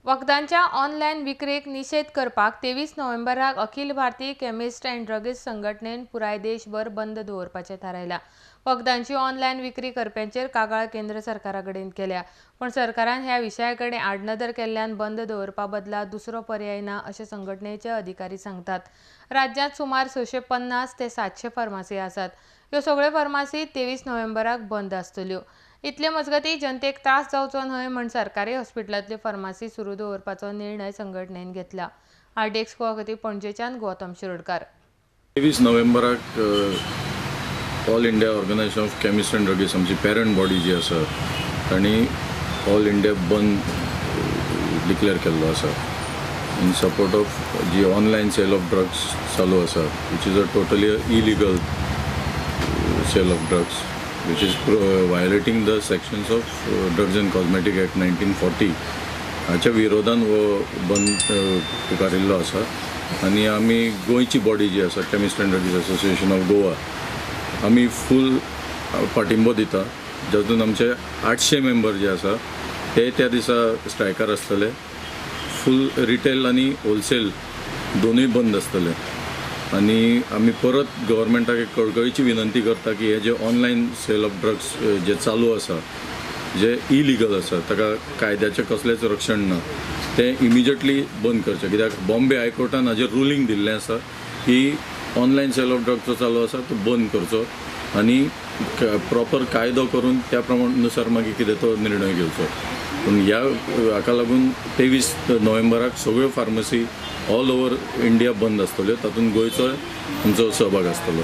वखदांच्या online विक्रेक निशेध करपाक 23 नोव्हेंबराक Akhil Bharatiya chemist and druggist संघटनेन पुराय देशभर बंद दवरपाचें थारायलां. वखदांची ऑनलायन विक्री करप्यांचेर कागाळ केंद्र सरकारा कडेन केल्या, पूण सरकारान ह्या विशया कडेन आडनदर केल्ल्यान बंद दवरपा बदला दुसरो पर्याय ना अशें संघटनेचे अधिकारी सांगतात. राज्यांत सुमार 650 ते 700 फार्मासी आसात. ह्यो सगळ्यो फार्मासी 23 नोव्हेंबराक बंद आसतल्यो. इतले मजगतीं जनतेक त्रास जावचो न्हय म्हण सरकारी हॉस्पिटलांतल्यो फार्मासी सुरू दवरपाचो निर्णय संघटनेन घेतला. आरडीएक्स गोवा खातीर पणजेच्यान गौतम शिरोडकार. 23 नोव्हेंबराक All India Organisation of Chemist and Druggist, आमची पेरंट बॉडी जी आसा, तांणी ऑल इंडिया बंद डिक्लेअर केल्लो आसा इन सपोर्ट ऑफ जी ऑनलायन सेल ऑफ ड्रग्स चालू आसा, which is a totally illegal sale of drugs, which is violating the sections of Drugs and Cosmetic Act 1940. हाच्या विरोधान हो बंद पुकारिल्लो आसा. आनी आमी गोंयची बॉडी जी आसा, Chemist and Druggist Association of Goa, आमी फूल पाठिंबो दिता, जातून आमचे 800 मेंबर जे आसा ते त्या दिसा स्ट्रायकार आसतले. फूल रिटेल आनी होलसेल दोनूय बंद आसतले. आनी आमी परत गव्हर्मेंटाक एक कळकळीची विनंती करता की हे जे ऑनलायन सेल ऑफ ड्रग्स जे चालू आसा, जे इलिगल आसा, ताका कायद्याचें कसलेंच रक्षण ना, तें इमिजिएटली बंद करचें. कित्याक बॉम्बे हायकोर्टान हाजेर रुलींग दिल्लें आसा की ऑनलायन सेल ऑफ ड्रग्स जो चालू आसा तो बंद करचो आनी प्रॉपर कायदो करून त्या प्रमाण नुसार मागीर कितें तो निर्णय घेवचो. पूण ह्या हाका लागून 23 नोव्हेंबराक सगळ्यो फार्मसी ऑल ओवर इंडिया बंद आसतल्यो. तातूंत गोंयचो आमचो सहभाग आसतलो.